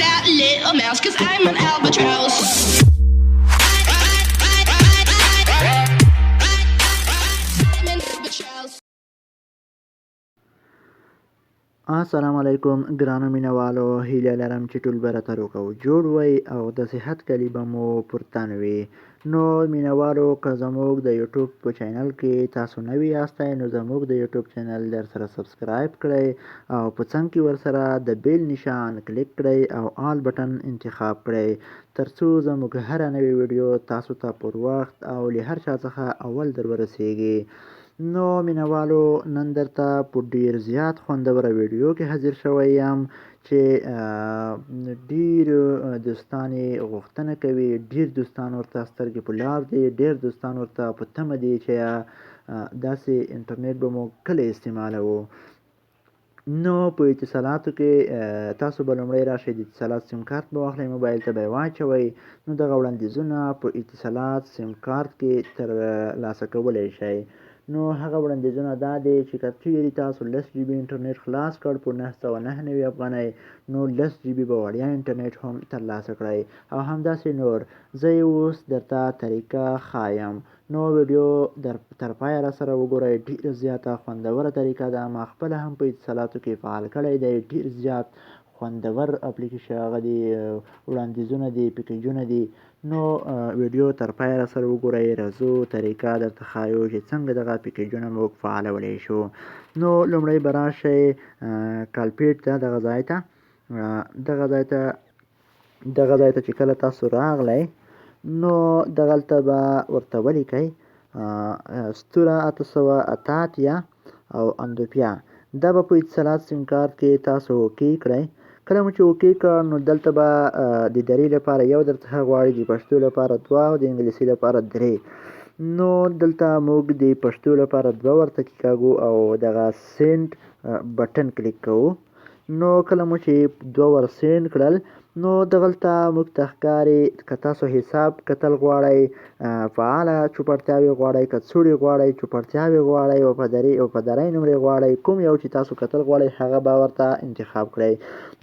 That little mouse, 'cause I'm an albatross. I'm an albatross. السلام علیکم ګرانو مینوالو، هیله لرم چې ټول به راته روغ او جوړ وئ او د صحت کلي به مو پر تن وي. نو مینوالو، که زموږ د یوټیوب په چینل کې تاسو نوي یاستئ، نو زموږ د یوټیوب چینل در سره سبسکرایب کړئ او په څنګ کې ورسره د بیل نشان کلیک کړئ او آل بټن انتخاب کړئ، ترڅو زموږ هره نوې ویډیو تاسو ته پر وخت او له هر چا څخه اول در ورسیږي. نو مینوالو، نن درته په ډیر زیات خوندوره ویډیو کې حاضر شوی یم چې ډیر دوستان یې غوښتنه کوي، ډیر دوستان ورته سترګې په لار دي، ډیر دوستان ورته په تمه دي چې داسې انټرنیټ به مو کله استعمالوو. نو په اتصالاتو کې تاسو به لومړی راشئ، د اتصالات سیم کارت به واخلئ، موبایل ته به یې واچوئ. نو دغه وړاندیزونه په اتصالات سیم کارت کې تر لاسه کولی شئ. نو هغه وړاندیزونه دا دی چې که چیرې تاسو لس جي بي انټرنیټ خلاص کړ په 999 افغانۍ، نو لس جي بي به وړیا انټرنیټ هم ترلاسه کړئ او همداسې نور. زه یې اوس درته طریقه ښایم، نو ویډیو در تر پایه را سره وګورئ. ډیره زیاته خوندوره طریقه ده، ما خپله هم په اتصالاتو کې فعال کړی دی. ډیر زیات خوندور اپلیکیشن هغه دي، وړاندیزونه دي، پیکیجونه دي. نو ویډیو تر پایه را سره وګورئ، راځو طریقه درته ښایو چې څنګه دغه پیکیجونه موږ فعالولی شو. نو لومړی به راشئ کالپیټ ته، دغه ځای ته، دغه ځای ته، دغه ځای ته چې کله تاسو راغلی، نو دغلته به ورته ولیکئ ستوره 888 او اندوپیا. دا به په اتصالات سیم کارت کې تاسو اوکی کړئ. کله مو چې اوکی کړ، نو دلته به د دري لپاره یو درڅخه غواړي، د پښتو لپاره دوه او د انګلیسي لپاره درې. نو دلته موږ د پښتو لپاره دوه ورته کیکاږو او دغه سینډ بټن کلیک کوو. نو کله مو چې دوه ور سینډ کړل، نو دغلته موږ ته ښکاري که تاسو حساب کتل غواړئ، فعاله چوپړتیاوې غواړئ، کڅوړې غواړئ، چوپړتیاوې غواړئ، وفادارۍ نمرې غواړئ، کوم یو چې تاسو کتل غواړئ هغه به ورته انتخاب کړئ.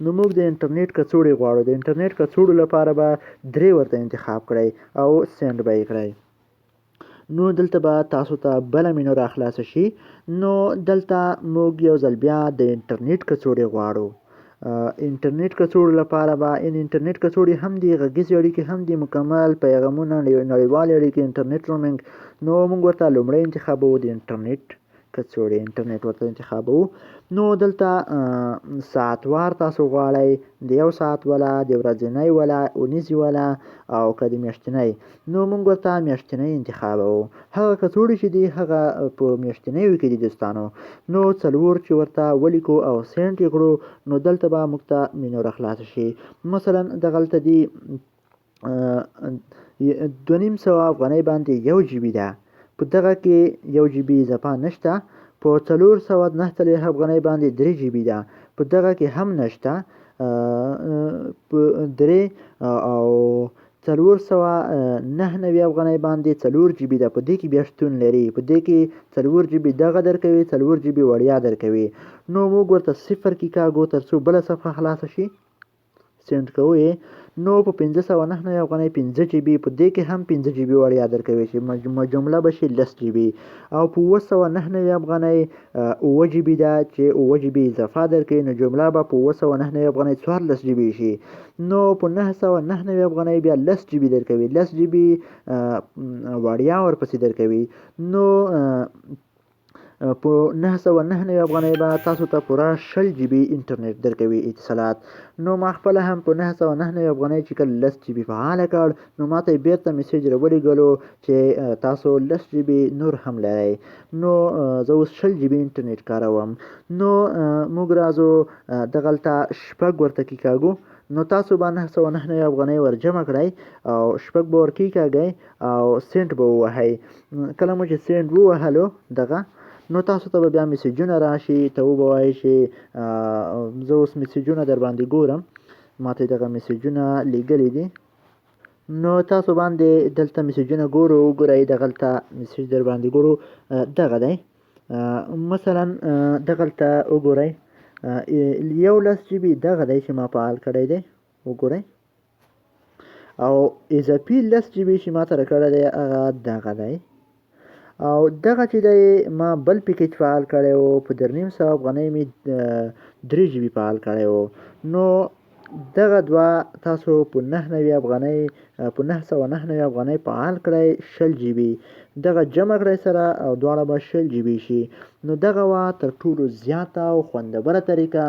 نو موږ د انټرنیټ کڅوړې غواړو، د انټرنیټ کڅوړو لپاره به درې ورته انتخاب کړئ او سینډ به یې کړئ. نو دلته به تاسو ته بله مینو را خلاصه شي. نو دلته موږ یو ځل بیا د انټرنیټ کڅوړې غواړو. انټرنیټ کڅوړو لپاره به ان انټرنیټ کڅوړې هم دي، غږیزې اړیکې هم دي، مکمل پیغامونه، نړیوالې اړیکې، انټرنیټ رومینګ. نو موږ ورته لومړی انتخابوو د انټرنیټ کڅوړې، انټرنیټ ورته انتخابوو. نو دلته ساعتوار تاسو غواړئ، د یو ساعت ولا، د ورځنۍ ولا، اونیزې ولا او که د میاشتنۍ. نو موږ ورته میاشتنۍ انتخابوو. هغه کڅوړې چې دي هغه په میاشتنیو کې دي دوستانو. نو څلور چې ورته ولیکو او سینډ یې کړو، نو دلته به موږ ته مینو را خلاصه شي. مثلا دغلته دي 250 افغانۍ باندې یو جي بي ده، په دغه کې یو جي بي اضافه نشته. په 449 افغانۍ باندې درې جي بي ده، په دغه کې هم نشته، په درې او 499 افغانۍ باندې څلور جي بي ده، په دې کې بیا شتون لري. په دې کې څلور جي بي دغه درکوي، څلور جي بي وړیا درکوي. نو موږ ورته صفر کیکاږو ترڅو بله صفحه خلاصه شي، سینډ کوو یې. نو په 599 افغانۍ پنځه جي بي، په دې کې هم پنځه جي بي وړیا درکوي چې جمله به شي لس جي بي. او په 799 افغانۍ اووه جي بي ده چې اووه جي بي اضافه درکوي، نو جمله به په 799 افغانۍ 14 جي بي شي. نو په 999 افغانۍ بیا لس جي بي درکوي، لس جي بي وړیا ورپسې درکوي. نو په 999 افغانۍ به تاسو ته پوره شل جي بي انټرنیټ درکوي اتصالات. نو ما خپله هم په 999 افغانۍ چې کله لس جي بي فعاله کړ، نو ما ته یې بیرته میسج راولیږلو چې تاسو لس جي بي نور هم لرئ. نو زه اوس شل جي بي انټرنیټ کاروم. نو موږ راځو دغلته شپږ ورته کیکاږو. نو تاسو به 999 افغانۍ ور جمع کړئ او شپږ به ور کیکاږئ او سینډ به ووهئ. کله مو چې سینډ ووهلو دغه، نو تاسو ته به بیا میسجونه راشي، ته وبه وایې چې زه اوس میسجونه در باندې ګورم، ما ته دغه میسجونه لیږلي دي. نو تاسو باندې دلته میسجونه ګورو، وګورئ دغلته میسج در باندې ګورو، دغه دی. مثلا دغلته وګورئ، یو لس جي بي دغه دی چې ما فعال کړی دی. وګورئ او اضافي 10 جي بي چې ما ته راکړی دی هغه دغه دی. او دغه چې دی ما بل پیکیج فعال کړی و، په 350 افغانۍ مې 3 جي بي فعال کړی و. نو دغه دوه تاسو په 99 افغانۍ، په 999 افغانۍ فعال کړئ، 20 جي بي دغه جمع کړئ سره او دواړه به 20 جي بي شي. نو دغه وه تر ټولو زیاته او خوندوره طریقه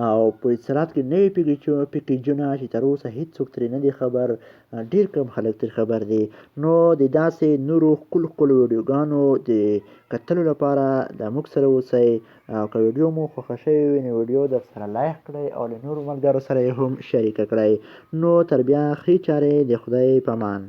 او په اتصالات کې نوي پیکیجونه چې تر اوسه هیڅوک ترې نه دي خبر، ډیر کم خلک ترې خبر دي. نو د داسې نورو ښکلو ښکلو ویډیوګانو د کتلو لپاره د موږ سره اوسئ، او که ویډیو مو خوښه شوې وي نو ویډیو در سره لایک کړئ او له نورو ملګرو سره یې هم شریکه کړئ. نو تر بیا ښې چارې، د خدای په امان.